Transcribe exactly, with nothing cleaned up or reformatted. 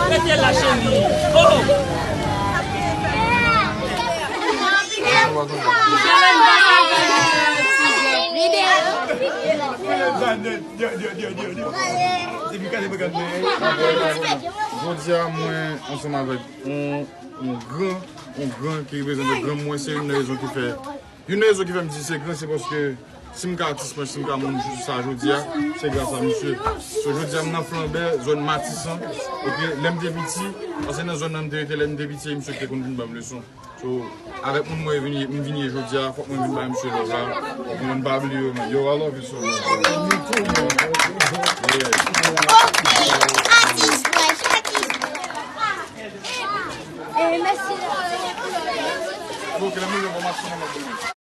Rete la, cheri. Oh! Jodi a, mwen ansanm avèk yon, yon gran, yon gran ki reprezante granm mwen, se youn nan rezon ki fè Youn nan rezon ki fè m di se gran, se paske si m ka atis mwen, si m ka moun sa jodi a, se gras a misye. So, jodi a, m nan Flanbè, zòn Matisan. Epi, lè m te piti, paske nan zòn nan m te rete, lè m te piti, e misye ki te konn vin ban m leson. So, avèk moun mwen vini, m vini ye jodi a, fòk mwen vin bay misye love la. Epi, mwen pa bliye yo, man. Yo, I love you so much. Yeah. Ok, atis, fresh, atis. Eh, mèsi. Ok, lè m rive, m ap fè yon lòt bagay.